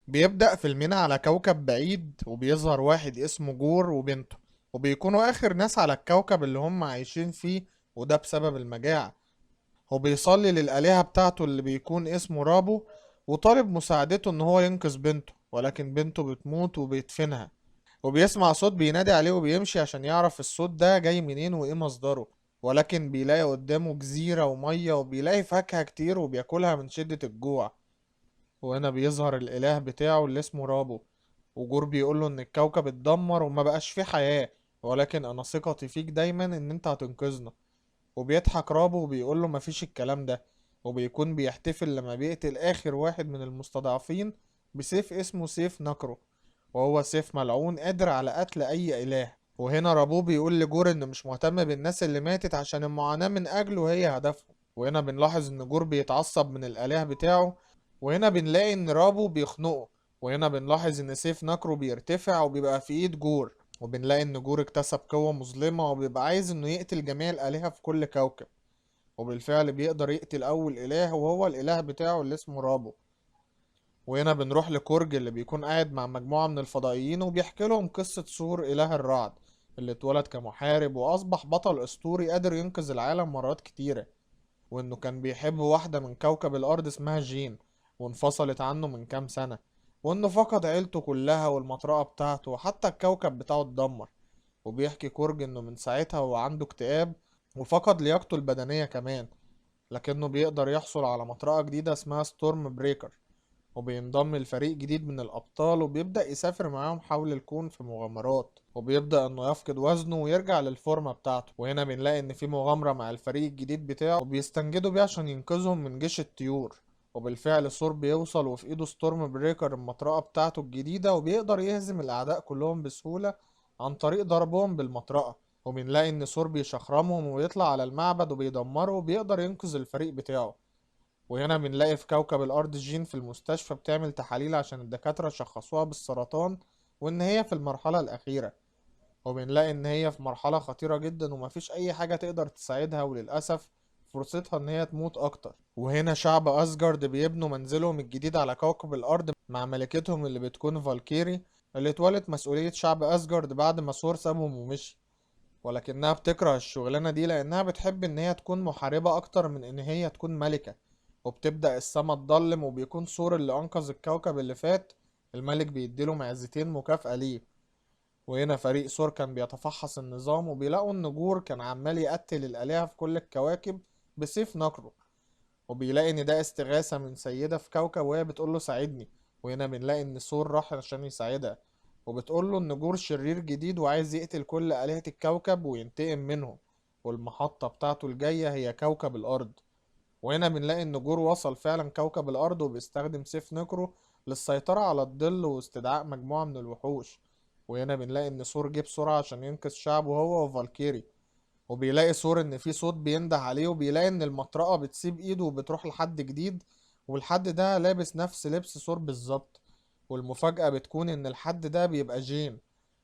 بيبدأ فيلمنا على كوكب بعيد، وبيظهر واحد اسمه جور وبنته، وبيكونوا آخر ناس على الكوكب اللي هم عايشين فيه، وده بسبب المجاعة. وبيصلي للآلهة بتاعته اللي بيكون اسمه رابو، وطالب مساعدته ان هو ينقذ بنته، ولكن بنته بتموت وبيدفنها. وبيسمع صوت بينادي عليه وبيمشي عشان يعرف الصوت ده جاي منين وايه مصدره، ولكن بيلاقي قدامه جزيرة ومية، وبيلاقي فاكهة كتير وبياكلها من شدة الجوع. وهنا بيظهر الإله بتاعه اللي اسمه رابو، وجور بيقوله إن الكوكب اتدمر وما بقاش فيه حياة، ولكن أنا ثقتي فيك دايما إن أنت هتنقذنا. وبيضحك رابو وبيقوله مفيش الكلام ده، وبيكون بيحتفل لما بيقتل آخر واحد من المستضعفين بسيف اسمه سيف نكرو، وهو سيف ملعون قادر على قتل أي إله. وهنا رابو بيقول لجور إنه مش مهتم بالناس اللي ماتت عشان المعاناة من أجله هي هدفه. وهنا بنلاحظ إن جور بيتعصب من الآله بتاعه، وهنا بنلاقي إن رابو بيخنقه، وهنا بنلاحظ إن سيف نكرو بيرتفع وبيبقى في إيد جور، وبنلاقي إن جور اكتسب قوة مظلمة وبيبقى عايز إنه يقتل جميع الآلهة في كل كوكب، وبالفعل بيقدر يقتل أول إله وهو الإله بتاعه اللي اسمه رابو. وهنا بنروح لكورج اللي بيكون قاعد مع مجموعة من الفضائيين وبيحكي لهم قصة ثور إله الرعد اللي اتولد كمحارب وأصبح بطل أسطوري قادر ينقذ العالم مرات كتيرة، وإنه كان بيحب واحدة من كوكب الأرض اسمها جين وانفصلت عنه من كام سنة، وإنه فقد عيلته كلها والمطرقة بتاعته وحتى الكوكب بتاعه اتدمر. وبيحكي كورج إنه من ساعتها هو عنده اكتئاب وفقد لياقته البدنية كمان، لكنه بيقدر يحصل على مطرقة جديدة اسمها ستورم بريكر، وبينضم لفريق جديد من الأبطال وبيبدأ يسافر معاهم حول الكون في مغامرات، وبيبدأ إنه يفقد وزنه ويرجع للفورمة بتاعته. وهنا بنلاقي إن في مغامرة مع الفريق الجديد بتاعه وبيستنجدوا بيه عشان ينقذهم من جيش الطيور، وبالفعل ثور بيوصل وفي إيده ستورم بريكر المطرقة بتاعته الجديدة، وبيقدر يهزم الأعداء كلهم بسهولة عن طريق ضربهم بالمطرقة. وبنلاقي إن ثور بيشخرمهم ويطلع على المعبد وبيدمره وبيقدر ينقذ الفريق بتاعه. وهنا بنلاقي في كوكب الأرض جين في المستشفى بتعمل تحاليل عشان الدكاترة شخصوها بالسرطان وإن هي في المرحلة الأخيرة، وبنلاقي إن هي في مرحلة خطيرة جدا ومفيش أي حاجة تقدر تساعدها، وللأسف فرصتها إن هي تموت أكتر. وهنا شعب أسجارد بيبنوا منزلهم الجديد على كوكب الأرض مع ملكتهم اللي بتكون فالكيري اللي اتولت مسؤولية شعب أسجارد بعد ما ثور سابهم ومشي، ولكنها بتكره الشغلانة دي لأنها بتحب إن هي تكون محاربة أكتر من إن هي تكون ملكة. وبتبدأ السما تضلم وبيكون ثور اللي أنقذ الكوكب اللي فات الملك بيديله معزتين مكافأة ليه. وهنا فريق ثور كان بيتفحص النظام وبيلاقوا إن جور كان عمال يقتل الآلهة في كل الكواكب بسيف نكرو، وبيلاقي إن ده استغاثة من سيدة في كوكب وهي بتقوله ساعدني. وهنا بنلاقي إن ثور راح عشان يساعدها وبتقوله إن جور شرير جديد وعايز يقتل كل آلهة الكوكب وينتقم منهم، والمحطة بتاعته الجاية هي كوكب الأرض. وهنا بنلاقي إن جور وصل فعلا كوكب الأرض وبيستخدم سيف نكرو للسيطرة على الظل واستدعاء مجموعة من الوحوش. وهنا بنلاقي إن ثور جه بسرعة عشان ينقذ شعبه هو وفالكيري، وبيلاقي ثور إن في صوت بينده عليه، وبيلاقي إن المطرقة بتسيب إيده وبتروح لحد جديد، والحد ده لابس نفس لبس ثور بالظبط. والمفاجأة بتكون إن الحد ده بيبقى جين،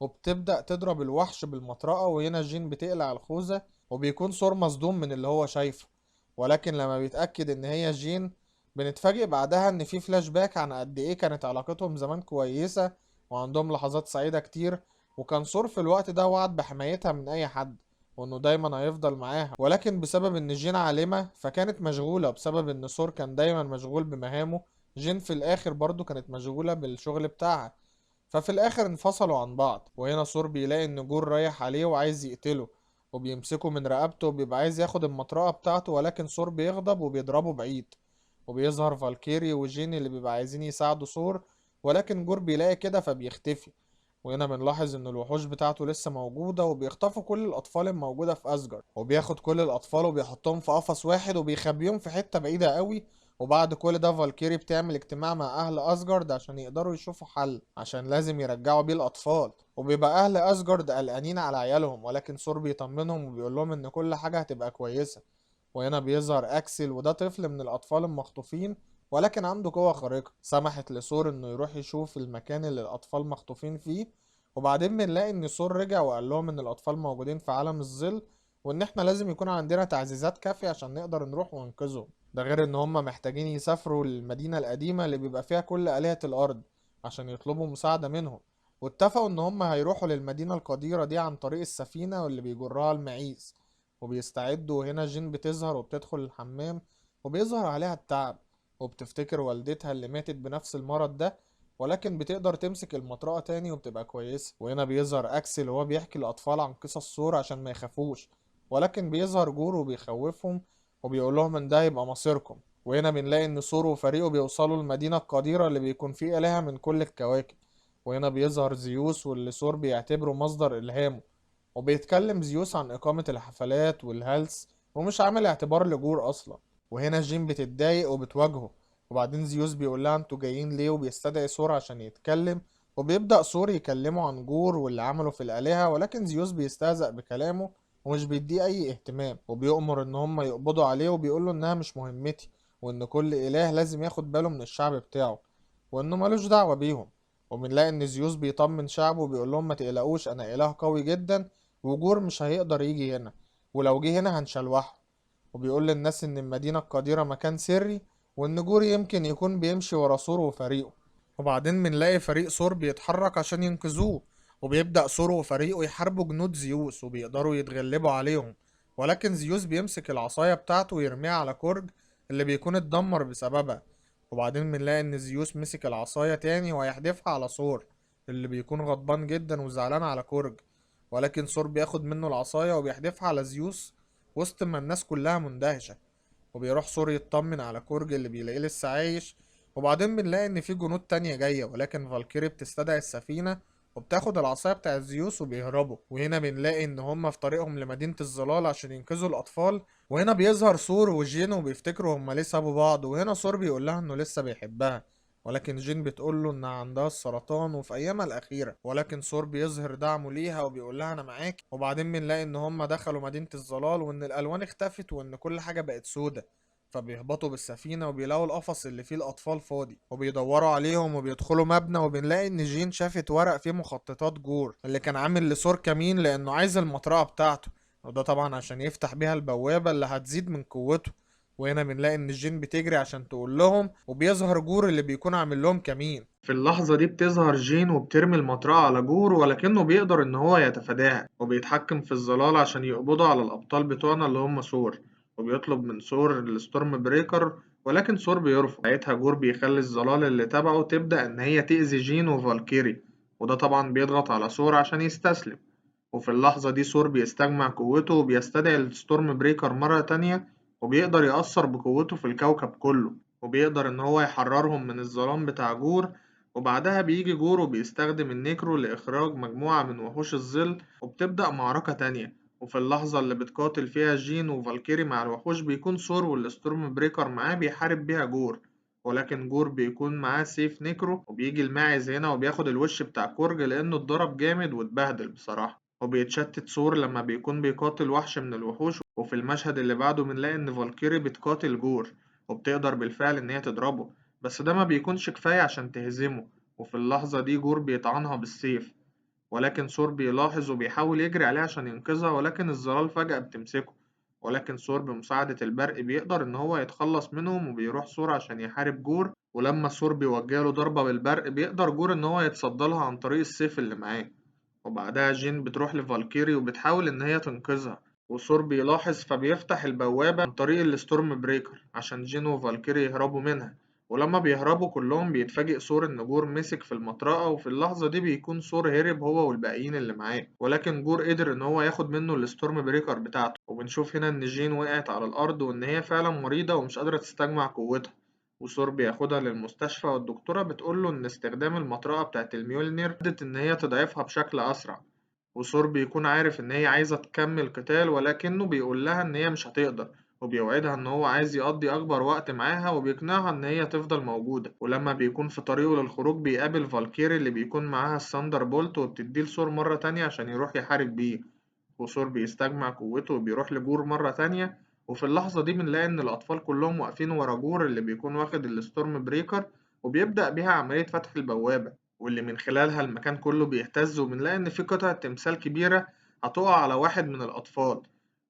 وبتبدأ تضرب الوحش بالمطرقة، وهنا جين بتقلع الخوذة وبيكون ثور مصدوم من اللي هو شايفه، ولكن لما بيتأكد إن هي جين بنتفاجئ بعدها إن في فلاش باك عن قد إيه كانت علاقتهم زمان كويسة وعندهم لحظات سعيدة كتير، وكان ثور في الوقت ده وعد بحمايتها من أي حد وإنه دايما هيفضل معاها، ولكن بسبب إن جين عالمة فكانت مشغولة، بسبب إن ثور كان دايما مشغول بمهامه، جين في الآخر برضو كانت مشغولة بالشغل بتاعها، ففي الآخر انفصلوا عن بعض. وهنا ثور بيلاقي إن جور رايح عليه وعايز يقتله، وبيمسكه من رقبته وبيبقى عايز ياخد المطرقة بتاعته، ولكن ثور بيغضب وبيضربه بعيد. وبيظهر فالكيري وجين اللي بيبقى عايزين يساعدوا ثور، ولكن جور بيلاقي كده فبيختفي. وهنا بنلاحظ ان الوحوش بتاعته لسه موجودة وبيخطفوا كل الأطفال الموجودة في أسجارد، وبياخد كل الأطفال وبيحطهم في قفص واحد وبيخبيهم في حتة بعيدة قوي. وبعد كل ده فالكيري بتعمل اجتماع مع أهل أسجارد عشان يقدروا يشوفوا حل، عشان لازم يرجعوا بيه الأطفال. وبيبقى أهل أسجارد قلقانين على عيالهم، ولكن ثور بيطمنهم وبيقول لهم إن كل حاجة هتبقى كويسة. وهنا بيظهر أكسل، وده طفل من الأطفال المخطوفين ولكن عنده قوة خارقة سمحت لثور إنه يروح يشوف المكان اللي الأطفال مخطوفين فيه. وبعدين بنلاقي إن ثور رجع وقال لهم إن الأطفال موجودين في عالم الظل، وإن إحنا لازم يكون عندنا تعزيزات كافية عشان نقدر نروح وننقذهم، ده غير إن هم محتاجين يسافروا للمدينة القديمة اللي بيبقى فيها كل آلهة الأرض، عشان يطلبوا مساعدة منهم. واتفقوا ان هم هيروحوا للمدينة القديرة دي عن طريق السفينة واللي بيجرها المعيز، وبيستعدوا. وهنا جين بتظهر وبتدخل الحمام وبيظهر عليها التعب، وبتفتكر والدتها اللي ماتت بنفس المرض ده، ولكن بتقدر تمسك المطرقة تاني وبتبقى كويسة. وهنا بيظهر أكسل وهو بيحكي للأطفال عن قصص ثور عشان ما يخافوش، ولكن بيظهر جور وبيخوفهم وبيقول لهم ان ده هيبقى مصيركم. وهنا بنلاقي ان ثور وفريقه بيوصلوا المدينة القديرة اللي بيكون فيه آلهة من كل الكواكب. وهنا بيظهر زيوس واللي ثور بيعتبره مصدر إلهامه، وبيتكلم زيوس عن إقامة الحفلات والهلس ومش عامل اعتبار لجور أصلا. وهنا جين بتتضايق وبتواجهه، وبعدين زيوس بيقول لها انتوا جايين ليه، وبيستدعي ثور عشان يتكلم. وبيبدأ ثور يكلمه عن جور واللي عمله في الآلهة، ولكن زيوس بيستهزأ بكلامه ومش بيديه أي اهتمام، وبيؤمر إن هم يقبضوا عليه، وبيقول له إنها مش مهمتي، وإن كل إله لازم ياخد باله من الشعب بتاعه، وإنه ملوش دعوة بيهم. وبنلاقي إن زيوس بيطمن شعبه وبيقول لهم ما تقلقوش، أنا إله قوي جدا، وجور مش هيقدر يجي هنا، ولو جه هنا هنشلوحه. وبيقول للناس إن المدينة القديرة مكان سري، وإن جور يمكن يكون بيمشي ورا ثور وفريقه. وبعدين بنلاقي فريق ثور بيتحرك عشان ينقذوه، وبيبدأ ثور وفريقه يحاربوا جنود زيوس وبيقدروا يتغلبوا عليهم، ولكن زيوس بيمسك العصاية بتاعته ويرميها على كورج اللي بيكون اتدمر بسببها. وبعدين بنلاقي ان زيوس مسك العصاية تاني وهيحدفها على ثور اللي بيكون غضبان جدا وزعلان على كورج، ولكن ثور بياخد منه العصاية وبيحدفها على زيوس وسط ما الناس كلها مندهشة. وبيروح ثور يطمن على كورج اللي بيلاقيه لسه عايش. وبعدين بنلاقي ان في جنود تانية جاية، ولكن فالكيري بتستدعي السفينة وبتاخد العصاية بتاعت زيوس وبيهربوا. وهنا بنلاقي ان هما في طريقهم لمدينة الظلال عشان ينقذوا الأطفال. وهنا بيظهر ثور وجين وبيفتكروا هما ليه سابوا بعض، وهنا ثور بيقول لها انه لسه بيحبها، ولكن جين بتقول له انها عندها السرطان وفي ايامها الاخيره، ولكن ثور بيظهر دعمه ليها وبيقول لها انا معاك. وبعدين بنلاقي ان هما دخلوا مدينه الظلال وان الالوان اختفت وان كل حاجه بقت سودة، فبيهبطوا بالسفينة وبيلاقوا القفص اللي فيه الأطفال فاضي، وبيدوروا عليهم وبيدخلوا مبنى. وبنلاقي إن جين شافت ورق فيه مخططات جور اللي كان عامل لثور كمين لأنه عايز المطرقة بتاعته، وده طبعا عشان يفتح بيها البوابة اللي هتزيد من قوته. وهنا بنلاقي إن جين بتجري عشان تقول لهم، وبيظهر جور اللي بيكون عامل لهم كمين. في اللحظة دي بتظهر جين وبترمي المطرقة على جور، ولكنه بيقدر إن هو يتفاداها، وبيتحكم في الظلال عشان يقبضوا على الأبطال بتوعنا اللي هم ثور، وبيطلب من ثور ال Stormbreaker، ولكن ثور بيرفض. ساعتها جور بيخلي الظلال اللي تبعه تبدأ إن هي تأذي جين وفالكيري، وده طبعا بيضغط على ثور عشان يستسلم. وفي اللحظة دي ثور بيستجمع قوته وبيستدعي ال Stormbreaker مرة تانية، وبيقدر يأثر بقوته في الكوكب كله، وبيقدر إن هو يحررهم من الظلام بتاع جور. وبعدها بيجي جور وبيستخدم ال Necro لإخراج مجموعة من وحوش الظل، وبتبدأ معركة تانية. وفي اللحظة اللي بتقاتل فيها جين وفالكيري مع الوحوش، بيكون ثور وال Stormbreaker معاه بيحارب بيها جور، ولكن جور بيكون معاه سيف Necro، وبيجي الماعز هنا وبياخد الوش بتاع كورج لأنه اتضرب جامد واتبهدل بصراحة. وبيتشتت ثور لما بيكون بيقاتل وحش من الوحوش. وفي المشهد اللي بعده بنلاقي إن فالكيري بتقاتل جور، وبتقدر بالفعل إن هي تضربه، بس ده ما بيكونش كفاية عشان تهزمه. وفي اللحظة دي جور بيطعنها بالسيف، ولكن ثور بيلاحظ وبيحاول يجري عليها عشان ينقذها، ولكن الظلال فجأة بتمسكه، ولكن ثور بمساعدة البرق بيقدر إن هو يتخلص منهم، وبيروح ثور عشان يحارب جور. ولما ثور بيوجه له ضربة بالبرق بيقدر جور إن هو يتصدى لها عن طريق السيف اللي معاه. وبعدها جين بتروح لفالكيري وبتحاول إن هي تنقذها، وثور بيلاحظ فبيفتح البوابة عن طريق ال Stormbreaker عشان جين وفالكيري يهربوا منها. ولما بيهربوا كلهم بيتفاجئ ثور إن جور مسك في المطرقة، وفي اللحظة دي بيكون ثور هرب هو والباقيين اللي معاه، ولكن جور قدر إن هو ياخد منه ال Stormbreaker بتاعته. وبنشوف هنا إن جين وقعت على الأرض وإن هي فعلا مريضة ومش قادرة تستجمع قوتها، وثور بياخدها للمستشفى، والدكتورة بتقوله إن استخدام المطرقة بتاعت الميولنير أدت إن هي تضعفها بشكل أسرع. وثور بيكون عارف إن هي عايزة تكمل قتال، ولكنه بيقول لها إن هي مش هتقدر، وبيوعدها إن هو عايز يقضي أكبر وقت معاها، وبيقنعها إن هي تفضل موجودة. ولما بيكون في طريقه للخروج بيقابل فالكيري اللي بيكون معاها ال Thunderbolt، وبتديه لثور مرة تانية عشان يروح يحارب بيه. وثور بيستجمع قوته وبيروح لجور مرة تانية. وفي اللحظة دي بنلاقي إن الأطفال كلهم واقفين ورا جور اللي بيكون واخد ال Stormbreaker، وبيبدأ بيها عملية فتح البوابة، واللي من خلالها المكان كله بيهتز، وبنلاقي إن في قطعة تمثال كبيرة هتقع على واحد من الأطفال،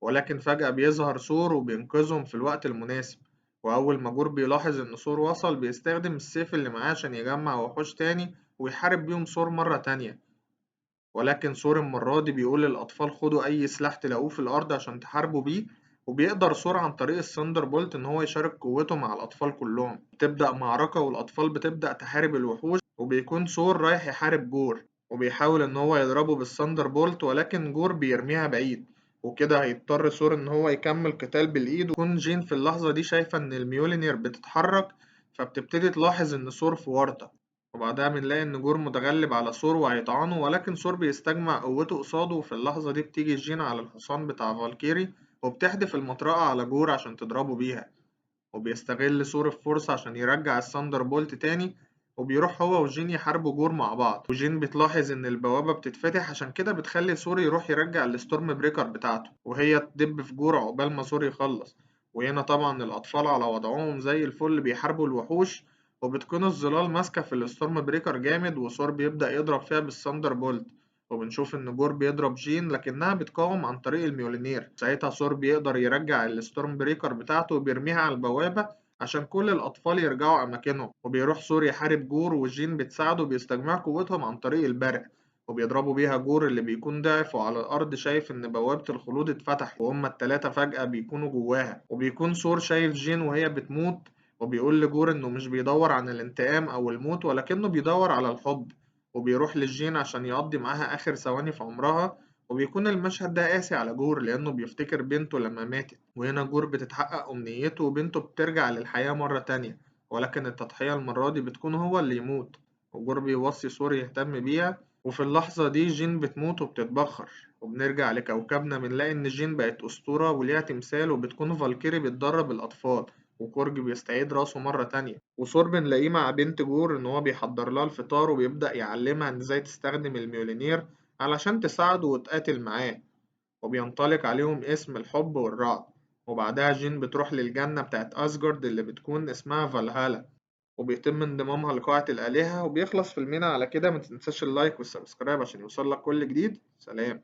ولكن فجأة بيظهر ثور وبينقذهم في الوقت المناسب. وأول ما جور بيلاحظ إن ثور وصل بيستخدم السيف اللي معاه عشان يجمع وحوش تاني، ويحارب بيهم ثور مرة تانية. ولكن ثور المرة دي بيقول للأطفال خدوا أي سلاح تلاقوه في الأرض عشان تحاربوا بيه، وبيقدر ثور عن طريق ال Thunderbolt إن هو يشارك قوته مع الأطفال كلهم. بتبدأ معركة والأطفال بتبدأ تحارب الوحوش، وبيكون ثور رايح يحارب جور وبيحاول إن هو يضربه بال Thunderbolt، ولكن جور بيرميها بعيد، وكده هيضطر ثور إن هو يكمل قتال بالإيد. ويكون جين في اللحظة دي شايفة إن الميولينير بتتحرك، فبتبتدي تلاحظ إن ثور في ورطة. وبعدها بنلاقي إن جور متغلب على ثور وهيطعنه، ولكن ثور بيستجمع قوته قصاده. وفي اللحظة دي بتيجي جين على الحصان بتاع فالكيري وبتحدف المطرقة على جور عشان تضربه بيها، وبيستغل ثور الفرصة عشان يرجع ال Thunderbolt تاني، وبيروح هو وجين يحاربوا جور مع بعض. وجين بتلاحظ ان البوابة بتتفتح، عشان كده بتخلي ثور يروح يرجع ال Stormbreaker بتاعته، وهي تدب في جور عقبال ما ثور يخلص. وهنا طبعا الأطفال على وضعهم زي الفل بيحاربوا الوحوش، وبتكون الظلال ماسكة في ال Stormbreaker جامد، وثور بيبدأ يضرب فيها بال Thunderbolt. وبنشوف إن جور بيضرب جين لكنها بتقاوم عن طريق الميولينير. ساعتها ثور بيقدر يرجع ال Stormbreaker بتاعته وبيرميها على البوابة عشان كل الأطفال يرجعوا أماكنهم. وبيروح ثور يحارب جور، وجين بتساعده، بيستجمعوا قوتهم عن طريق البرق وبيضربوا بيها جور اللي بيكون ضعف وعلى الأرض شايف إن بوابة الخلود اتفتحت، وهما التلاتة فجأة بيكونوا جواها. وبيكون ثور شايف جين وهي بتموت، وبيقول لجور إنه مش بيدور عن الانتقام أو الموت، ولكنه بيدور على الحب. وبيروح لجين عشان يقضي معاها آخر ثواني في عمرها. وبيكون المشهد ده قاسي على جور لأنه بيفتكر بنته لما ماتت. وهنا جور بتتحقق أمنيته وبنته بترجع للحياة مرة تانية، ولكن التضحية المرة دي بتكون هو اللي يموت. وجور بيوصي ثور يهتم بيها. وفي اللحظة دي جين بتموت وبتتبخر. وبنرجع لكوكبنا بنلاقي إن جين بقت أسطورة وليها تمثال، وبتكون فالكيري بتدرب الأطفال، وكورج بيستعيد راسه مرة تانية. وثور بنلاقيه مع بنت جور إن هو بيحضر لها الفطار، وبيبدأ يعلمها إن إزاي تستخدم الميولينير علشان تساعده وتقاتل معاه. وبينطلق عليهم اسم الحب والرعد. وبعدها جين بتروح للجنة بتاعت أسجارد اللي بتكون اسمها فالهالا، وبيتم انضمامها لقاعة الآلهة. وبيخلص فيلمنا على كده. ما تنساش ال like وال subscribe عشان يوصلك كل جديد. سلام.